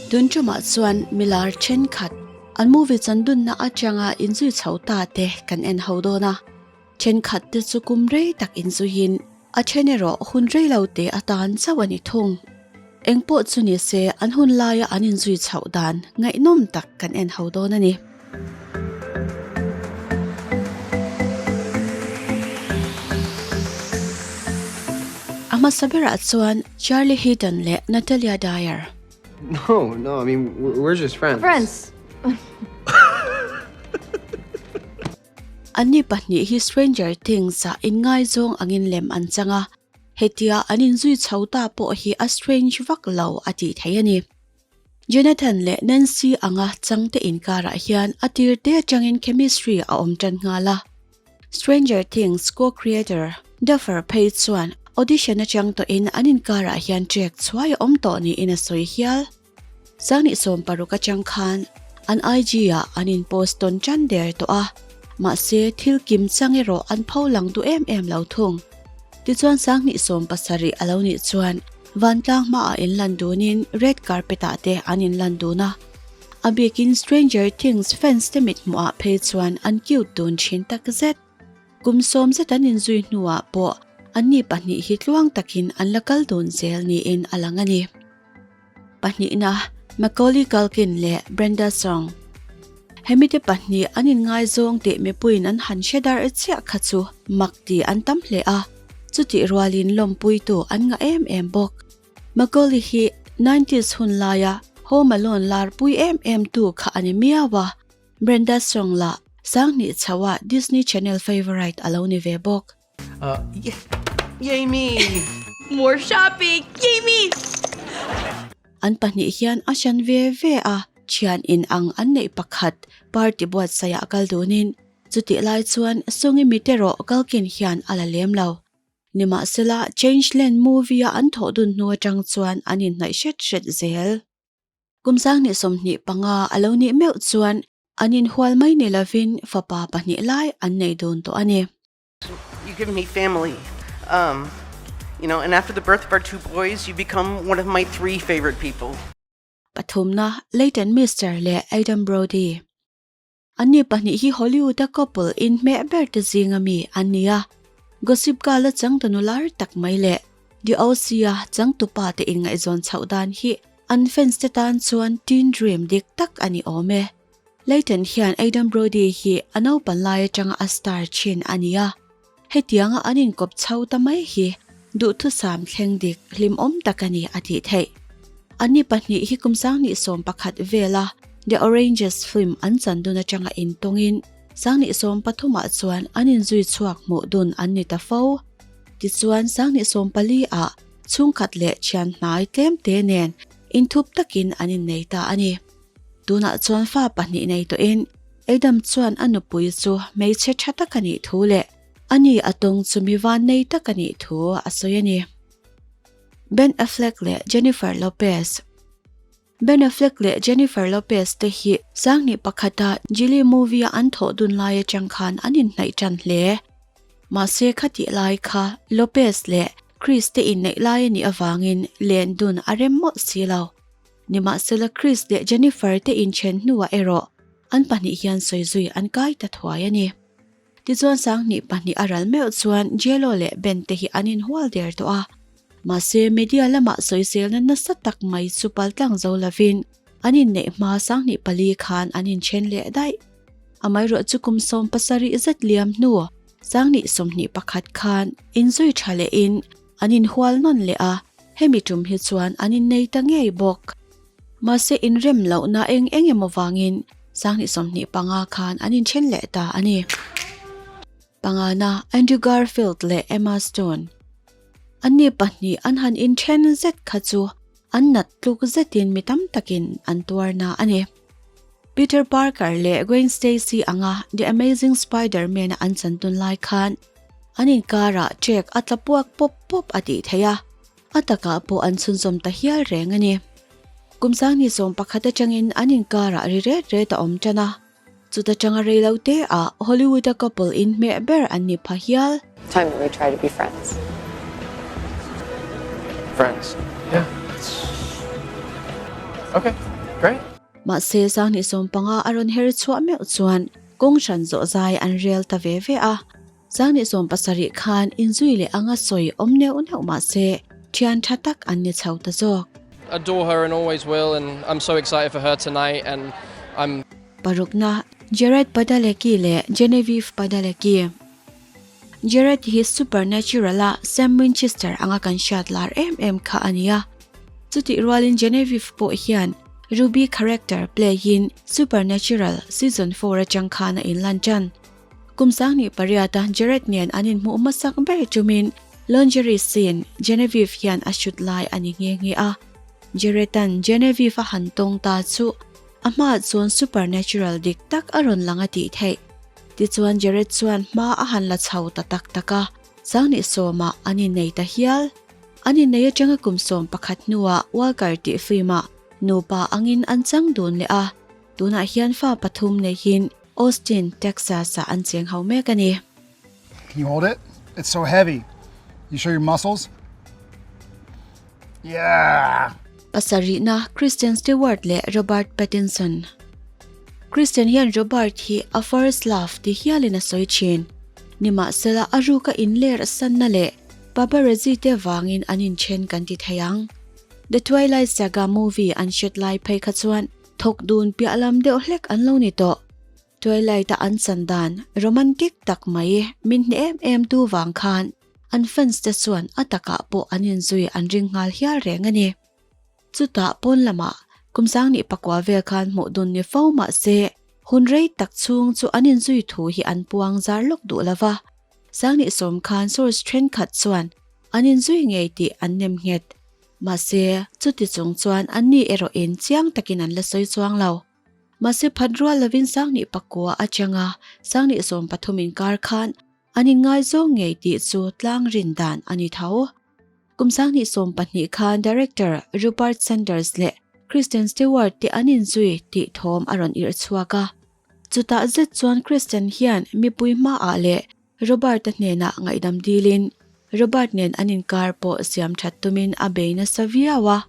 Tun tumah chuan milar thenkhat an movie chandunna atanga inzui chho ta te kan en ho dawn a. Thenkhat te chu kum rei tak inzuiin a then erawh hun rei lo te atan chauh a ni thung. Engpawh chu ni se an hun laia an inzui chhoh dan ngaihnawm tak kan en ho dawn a ni. A hmasa berah chuan Charlie Heaton leh Natalia Dyer. No, no, I mean, we're just friends. Friends! Anni pahnih hi Stranger Things-ah inngaizawng angin lem an chang a, hetia an inzui chho ta pawh hi a strange vak lo a tih theih a ni. Jonathan leh Nancy anga changte inkarah hian a tir te atangin chemistry a awm tan nghal a. Stranger Things co-creator Duffer phei chuan audition atang tawhin an inkarah hian trek chhuai a awm tawh niin a sawi hial. Sangni 16 atang khan an IG ah an in post tawn tan der tawh a, mahse thil kim chang erawh an pho lang duh em em lo thung. Tichuan Sangni 17 a lo nih chuan Vantlang hmaah inlan dunin red carpet ah te an inlan dun a, a bikin Stranger Things fans te mithmuh ah phei chuan an cute dun thin takzet. Kum sawm zet an inzui hnuah pawh anni pahnih hi tluang takin an la kal dun zel niin a lang a ni. Pahnihna, Macaulay Culkin leh Brenda Song. Hemite pahnih an inngaizawng tih mipuiin an han hre dar chiah kha chu mak tih an tam hle a, chutih rualin lawmpuitu an ngah em em bawk. Macaulay hi nineties hun laia Home Alone larpui em em tu kha a ni miau a, Brenda Song lah Sanghnih chhoa Disney Channel favourite a lo ni ve bawk. Uh, yay me! More shopping! Yay me! An pahnih hian a hran ve ve a, thian in ang an neih pakhat party buatsaih ah kal dunin, chutih lai chuan Sungi mite rawh kalkin hian a la lem lo. Nimahsela, Changeland movie a an thawh dun hnu atang chuan an inhnaih hret hret zel. Kum sanghnih 25 a lo nih meuh chuan an inhual mai ni lovin fapa pahnih lai an nei dun tawh a ni. You give me family, um, you know, and after the birth of our two boys, you become one of my three favorite people. Pathumna, Leighton Meester leh Adam Brody. Anni pahnih hi Hollywood-a couple inhmeh ber te zinga mi an ni a. Gossip Girl-a changtunu lar tak mai leh The OC-a changtupa te inngaihzawn chhoh dan hi an fans te tan chuan teen dream dik tak a ni awm e. Leighton hian Adam Brody hi a naupan lai atanga a star thin a ni a, hetianga an inkawp chho ta mai hi duhthusam thleng dik hlimawm tak a ni a tih theih. Anni pahnih hi kum sanghnih 11 vela The Oranges film an chan dun atanga intawngin sanghnih 13 ah chuan an inzui chhuak hmuh dun an ni ta fo. Tichuan sanghnih 14 ah chhungkhat leh thian hnai tlemte nen inthup takin an innei ta a ni. Tunah chuan fa pahnih nei tawhin Adam chuan a nupui chu hmeichhe tha tak a nih thu leh ani a tawng chu mi van nei tak a nih thu a sawi a ni. Ben Affleck leh Jennifer Lopez Ben Affleck leh Jennifer Lopez te hi Sanghnih pakhata Gigli movie-a an thawh dun lai atang khan an inhnaih tan hle. Mahse khatih lai kha Lopez leh Chris te inneih lai a nih avangin len dun a rem mawlh si lo. Nimahsela Chris leh Jennifer te inchen hnuah erawh an pahnih hian sawi zui an kai ta thuai a ni. Tichuan sanghnih pahnih a ral meuh chuan J-Lo leh Ben te hi an inhual der tawh a. Mahse media lamah sawiselna nasa tak mai chu paltlang zo lovin an inneih hma sanghnih pali khan an inchen leh daih. Amaherawh chu kum 70 zet liam hnu sanghnih 21 khan inzui tha lehin An inhual nawn leh a, hemi tum hi chuan an innei ta ngei bawk. Mahse inrem lohna eng eng emaw vangin sanghnih 25 khan an inthen leh ta a ni. Pangana Andrew Garfield leh Emma Stone. Anni pahnih an han inthen zet kha chu an nat tluk zetin mi tam takin an tuarna a ni. Peter Parker leh Gwen Stacy anga The Amazing Spider-Man-a an chan tun lai khan an inkarah check a tla puak pawp pawp a tih theih a, a takah pawh an chhunzawm ta hial reng a ni. Kum sanghnih 11 atangin an inkarah ri ret ret a awm tan a, chuta tanga rei lo te ah Hollywood-a couple inhmeh ber an ni pha hial. Time that we try to be friends. Friends. Yeah. Okay, great. Mahse 2015 a rawn her chhuah meuh chuan kawng hran zawh zai an rel ta ve ve a. 2017 khan inzui leh anga sawi awm neuh neuh mahse thian tha tak an ni chho ta zawk. Adore her and always will and I'm so excited for her tonight and I'm. Parukna, Jared Padalecki leh Genevieve Padalecki. Jared hi Supernatural a Sam Winchester anga kan hriat lar em em kha a ni a. Chutih rualin Genevieve pawh hian Ruby character play in Supernatural season 4 atang khan a inlan tan. Kum 2008 a Jared nen an inhmuh hmasak ber tumin lingerie scene Genevieve hian a shoot lai a ni nghe nghe a. Jared-a'n Genevieve a han tawng ta chu a hmaah chuan Supernatural dik tak a rawn lang a tih theih. Tichuan Jared chuan hma a han la chho ta tak tak a, 2010 ah an innei ta hial. An innei atanga kum 11 hnuah Walker tih film-ah nupa angin an chang dun leh a, tunah hian fa pathum neihin Austin, Texas-ah an cheng ho mek a ni. Can you hold it? It's so heavy. You show your muscles? Yeah! Pasarihna Kristen Stewart leh Robert Pattinson. Kristen hian Robert hi a first love ti hialin a sawi thin. Nimahsela a ruka inler sanna leh paparazzi te vangin an inthen kan ti thei ang. The Twilight Saga movie an shoot lai phei kha chuan thawk dun piah lam deuh hlek an lo ni tawh. Twilight a an chan dan romantic tak mai min hne em em tu vang khan an fans te chuan a takah pawh an inzui an ring nghal hial reng a ni. Chutah pawn lamah kum 2009 vel khan hmuh dun ni fo mah se hun rei tak chhung chu an inzui thu hi an puang zar lawk duh lova. 2010 khan source thenkhat chuan an inzui ngei tih an nem nghet. Mahse chuti chung chuan anni erawh in chiang takin an la sawi chuang lo. Mahse phat rual lovin 2009 atanga 2013 inkar khan an inngaizawng ngei tih chu tlang rin dan a ni tho. Kum 2012 khan director Rupert Sanders leh Kristen Stewart te an inzui tih thawm a rawn irh chhuak a. Chutah zet chuan Kristen hian mipui hmaah leh Robert-a hnenah ngaihdam dilin Robert nen an inkar pawh siam that tumin a bei nasa viau a.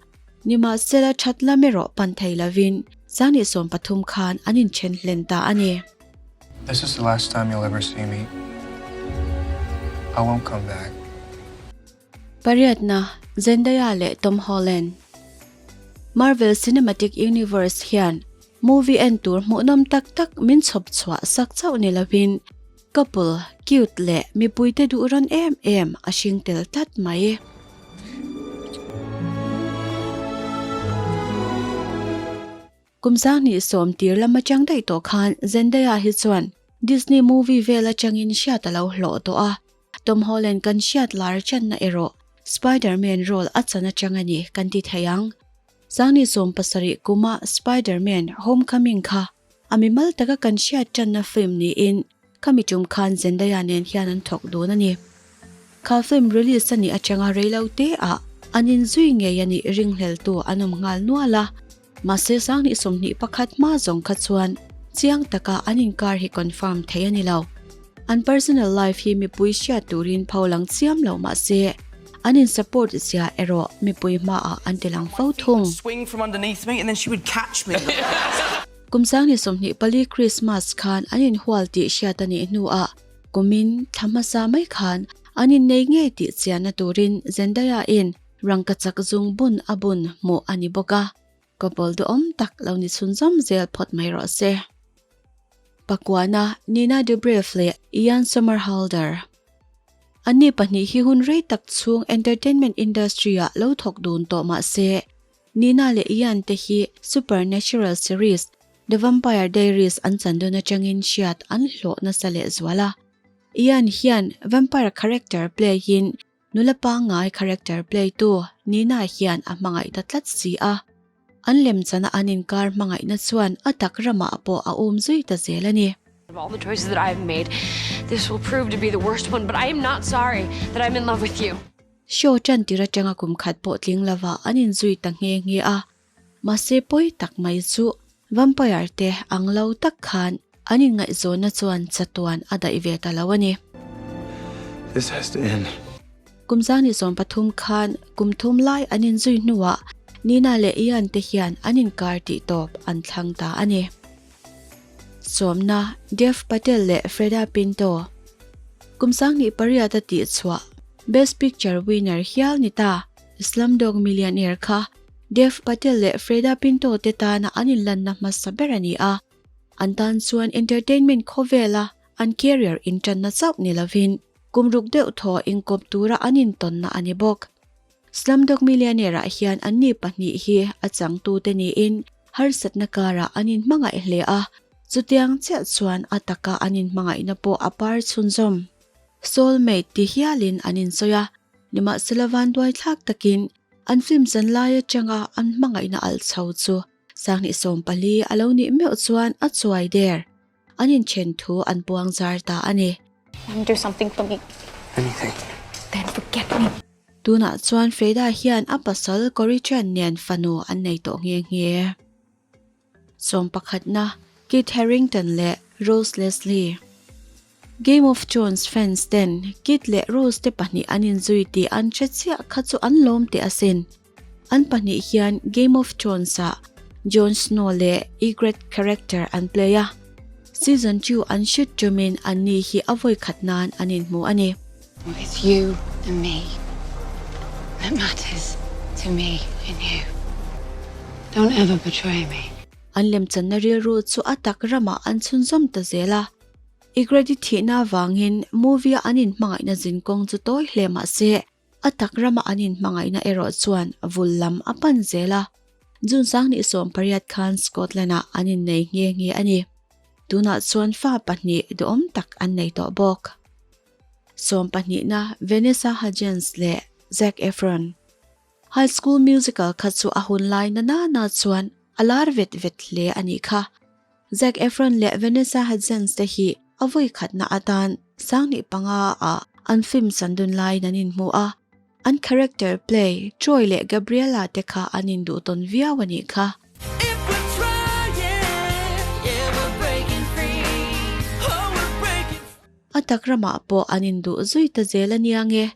Nimahsela that lam erawh pan thei lovin 2013 khan an inthen hlen ta a ni. This is the last time you'll ever see me. I won't come back. Pariatna, Zendaya leh Tom Holland. Marvel Cinematic Universe hian movie en tur hmuhnawm tak tak min chhawp chhuah sak chauh ni lovin couple cute leh mipuite duh rawn em em a hring tel tlat mai. Kum 2010 tir lam atang daih tawh khan Zendaya hi chuan Disney movie vel atangin hriat a lo hlawh tawh a. Tom Holland kan hriat lar channa erawh Spider-Man role a chan atang a ni kan ti thei ang. 2017 kuma Spider-Man Homecoming kha a mimal taka kan hriat channa film niin khami tum khan Zendaya nen hian an thawk dun a ni. Kha film release a nih atanga reilo te ah an inzui ngei a nih ringhleltu an awm nghal nual a. Mahse 2021 hma zawng kha chuan chiang taka an inkar hi confirm thei a ni lo. An personal life hi mipui hriat turin pho lang chiam lo mahse an in support zia erawh mipui hmaah an ti lang fo thung. Swing from underneath me and then she would catch me. Kum 2024 Christmas khan an inhual tih hriat a nih hnuah kumin thla hmasa mai khan an innei ngei tih chianna turin Zendaya in rangka chak zung bun a bun hmuh a ni bawk a. Couple duhawm tak lo ni chhunzawm zel phawt mai rawh se. Pakuana Nina Dobrev leh Ian Somerhalder. Anni pahnih hi hun rei tak chhung entertainment industry ah lo thawk dun tawh mah se Nina leh Ian te hi Supernatural series The Vampire Diaries an chan dawn atangin hriat an hlawh nasa leh zual a. Ian hian vampire character play in nula pangngai character play tu Nina hian a hmangaih ta tlat si a. An lemchana an inkar hmangaihna chuan a tak ramah pawh a um zui ta zel a ni. Of all the choices that I've made, this will prove to be the worst one, but I am not sorry that I'm in love with you. Show tan tir atanga kum khat pawh tling lova an inzui ta nghe nghe a. Mahse pawi tak mai chu vampire te ang lo tak khan an inngaihzawnna chuan chatuan a daih ve ta lo a ni. This has to end. Kum 2013 khan kum thum lai an inzui hnuah Nina leh Ian te hian an inkar tih tawp an thlang ta a ni. Sawmna, Dev Patel leh Freida Pinto. Kum sanghnih pariat a tih chhuah Best Picture winner hial ni ta Slumdog Millionaire kha Dev Patel leh Freida Pinto te tana an inlanna hmasa ber a ni a. An tan chuan entertainment khawvela an career intanna chauh ni lovin kum ruk deuh thaw inkawp tura an intawnna a ni bawk. Slumdog Millionaire-ah hian anni pahnih hi a changtute niin harsatna karah an inhmangaih hle a, chutiang chiah chuan a taka an inhmangaihna pawh a par chhunzawm. Soulmate ti hialin an insawi a, nimahsela vanduaithlak takin an film zan lai atanga an hmangaihna alh chho chu Sanghnih 14 a lo nih meuh chuan a chuai der. An inthen thu an puang zar ta a ni. Do something for me. Anything. Then forget me. Tunah chuan Freda hian a pasal Cory Chan nen fanu an nei tawh nghe nghe. Sawm pakhatna, Kit Harington leh Rose Leslie. Game of Thrones fans ten Kit leh Rose te pahnih an inzui tih an hre chiah kha chu an lawm teh asin. An pahnih hian Game of Thrones ah Jon Snow leh Ygritte character an play a, season 2 an shoot tumin anni hi a vawi khat nan an inhmu a ni. It's you and me that matters to me and you. Don't ever betray me. An lemchanna rilru chu a tak ramah an chhunzawm ta zel a. Ygritte thihna avangin movie-a an inhmangaihna zinkawng chu tawi hle mah se, A tak rama an inhmangaihna erawh chuan vul lam a pan zel a, June 2018 khan Scotland-ah an innei nghe nghe a ni. Tunah chuan fa pahnih duhawm tak an nei tawh bawk. Sawm pahnihna Vanessa Hudgens leh Zac Efron. High School Musical kha chu a hun lai na na na chuan a lar vet vet hle a nih kha. Zac Efron leh Vanessa Hudgens te hi a vawi khatna atan 2005 ah an film chandun laiin an inhmu a, an character play Troy leh Gabriella te kha an induh tawn viau a nih kha. A tak ramah pawh an induh zui ta zel a nia nge.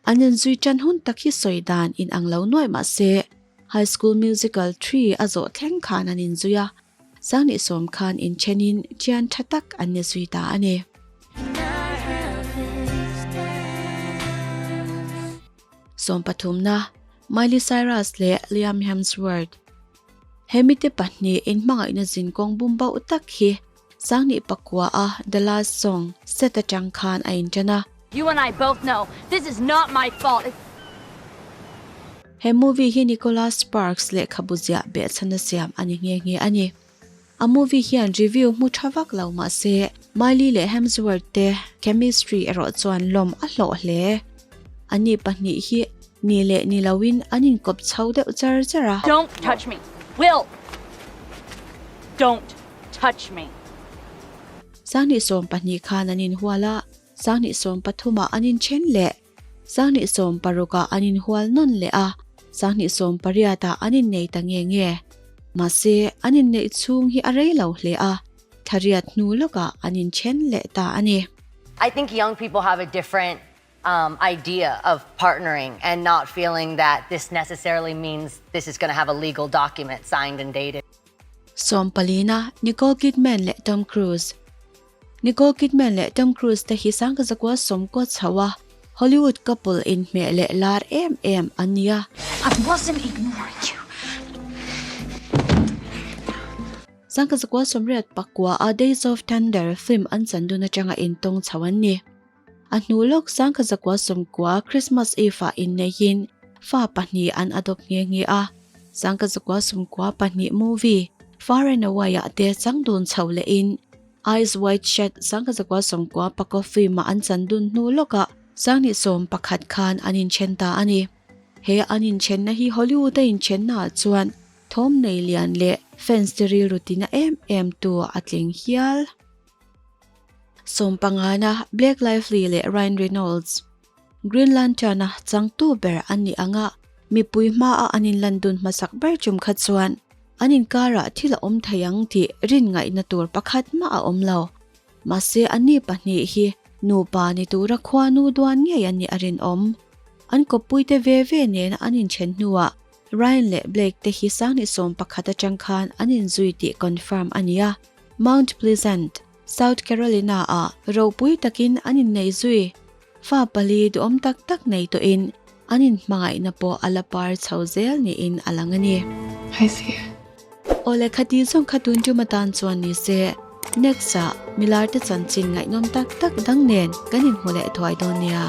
An inzui tan hun tak hi sawi dan in ang lo nuaih mah se, High School Musical 3 a zawh thleng khan an inzui a, 2010 khan inthenin thian tha tak an ni zui ta a ni. Sawm pathumna, Miley Cyrus leh Liam Hemsworth. He mite pahnih inhmangaihna zinkawng bum bauh tak hi 2009 a The Last Song set atang khan a intan a. You and I both know this is not my fault. He movie hi Nicholas Sparks lehkhabu ziah behchhana siam a ni nghe nghe a ni. A movie hian review hmu tha vak lo mah se Miley leh Hemsworth te chemistry erawh chuan lawm a hlawh hle. Anni pahnih hi ni leh ni loin an inkawp chho deuh char char a. Don't touch me. Will! Don't touch me. 2012 khan an inhual a, 2013 ah an inthen leh, 2016 ah an inhual nawn leh a, 2018 ah an innei ta nge nge. Mahse, an inneih chhung hi a rei lo hle a, thla riat hnu lawkah an inthen leh ta a ni. I think young people have a different um, idea of partnering and not feeling that this necessarily means this is going to have a legal document signed and dated. Sawm palina, Nicole Kidman leh Tom Cruise. Nicole Kidman leh Tom Cruise te hi 1990 chho a Hollywood couple inhmeh leh lar em em an ni a. I wasn't ignoring you. 1989 a Days of Thunder film an chan dun atanga intawng chho an ni. A hnu lawk 1990 Christmas Eve ah inneihin fa pahnih an adopt nghe nghe a. 1992 movie Far and Away ah te chang dun chho lehin Eyes Wide Shut 1994 film ah an chan dun hnu lawkah 2011 khan an inthen ta a ni. He an inthenna hi Hollywood a inthenna ah chuan thawm nei lian leh fans te rilru tina em em tu a tling hial. Sawm pangana Blake Lively leh Ryan Reynolds. Green Lantern-a changtu ber an nih anga mipui hmaa an inlan dun hmasak ber tum kha chuan an inkarah thil a awm thei ang tih rin ngaihna tur pakhat mah a awm lo. Mahse anni pahnih hi nupa ni tura khuanu duan ngei an nih a rinawm. An kawppuite ve ve nena an inthen hnuah. Ryan leh Blake te hi 2011 atang khan an inzui tih confirm a ni a, Mount Pleasant, South Carolina ah ropui takin an innei zui. Fa pali duhawm tak tak nei tawhin an inhmangaihna pawh a la par chho zel niin a lang a ni. I see it. Awle khati zawng kha tun tum atan chuan ni se, next ah milar te chanchin ngaihnawm tak tak dang nen kan inhmu leh thuai dawn nia.